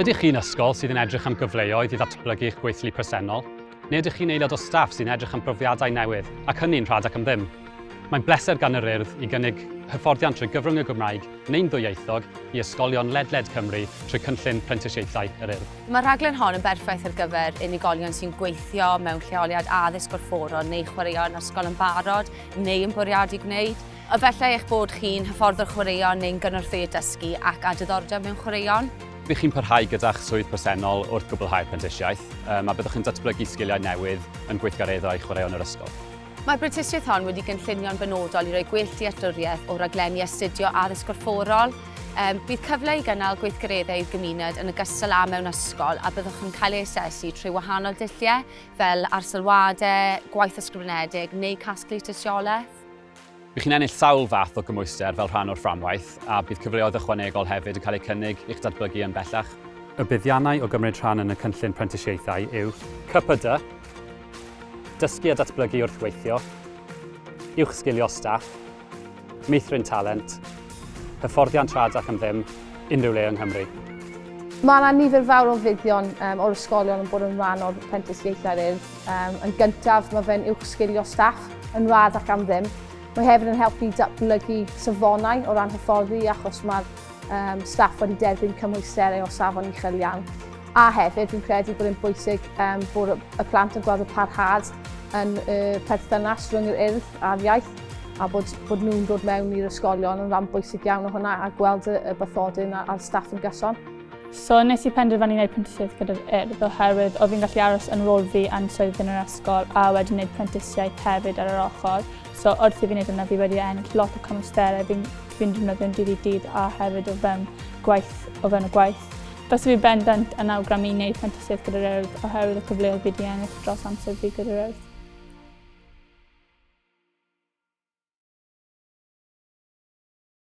Ydych chi'n ysgol sydd yn edrych am gyfleoedd i ddatblygu eich gweithlu presennol? Neu ydych chi'n aelod o staff sy'n edrych am brofiadau newydd, ac hynny'n rhad ac am ddim? Mae'n bleser gan yr Urdd i gynnig hyfforddiant trwy gyfrwng y Gymraeg neu'n ddwyieithog i ysgolion ledled Cymru trwy cynllun prentisiaethau yr Urdd. Mae'r rhaglen hon yn berffaith ar gyfer unigolion sy'n gweithio mewn lleoliad addysg gorfforol neu chwaraeon ysgol yn barod neu yn bwriadu gwneud. Efallai eich bod chi'n hyfforddwr chwaraeon neu'n gynorthwyydd dysgu ac â diddordeb mewn chwaraeon. Bydd chi'n parhau gyda'ch swydd presennol wrth gwblhau'r prentisiaeth, a byddwch yn datblygu sgiliau newydd yn gweithgareddau chwaraeon yr ysgol. Mae'r brentisiaeth hon wedi gynllunio'n benodol i roi gwell dealltwriaeth o raglenni astudio addysg gorfforol. Bydd cyfle i gynnal gweithgareddau i'r gymuned yn ogystal â mewn ysgol a byddwch yn cael ei asesu trwy wahanol dulliau fel arsylwadau, gwaith ysgrifenedig neu casglu tystiolaeth. Bydd chi'n ennill sawl fath o gymhwyster fel rhan o'r fframwaith a bydd cyfleoedd ychwanegol hefyd yn cael eu cynnig i'ch datblygu yn bellach. Y buddiannau o gymryd rhan yn y cynllun prentisiaethau yw. CPD, dysgu a datblygu wrth weithio, uwchsgilio staff, meithrin talent, hyfforddiant rhad ac am ddim, unrhyw le yng Nghymru. Mae yna nifer fawr o fuddion um, o'r ysgolion yn bod yn rhan o'r prentisiaethau'r Urdd. Um, yn gyntaf, mae fe'n uwchsgilio staff yn rhad ac am ddim. Mae hefyd yn helpu datblygu safonau o ran hyfforddi achos mae'r um, staff wedi derbyn cymwysterau o safon uchel iawn. A hefyd, fi'n credu bod e'n bwysig um, bod y plant yn gweld y parhad yn y perthynas rhwng yr urdd a'r iaith a bod, bod nhw'n dod mewn i'r ysgolion yn rhan bwysig iawn o hwnna a gweld y, y bathodyn a'r staff yn gyson. So nes i penderfynu wneud prentisiaeth gyda'r Urdd oherwydd oedd fi'n gallu aros yn rôl fi yn swydd yn yr ysgol a wedyn wneud prentisiaeth hefyd ar yr ochr. So wrth i fi wneud hwnna fi wedi ennill lot o cymwysterau fi'n fi defnyddio'n dydd i dydd a hefyd o fewn gwaith, o fewn y gwaith. Byse fi bendant yn awgrymu wneud prentisiaeth gyda'r Urdd oherwydd y cyfleoedd fi wedi ennill dros amser fi gyda'r Urdd.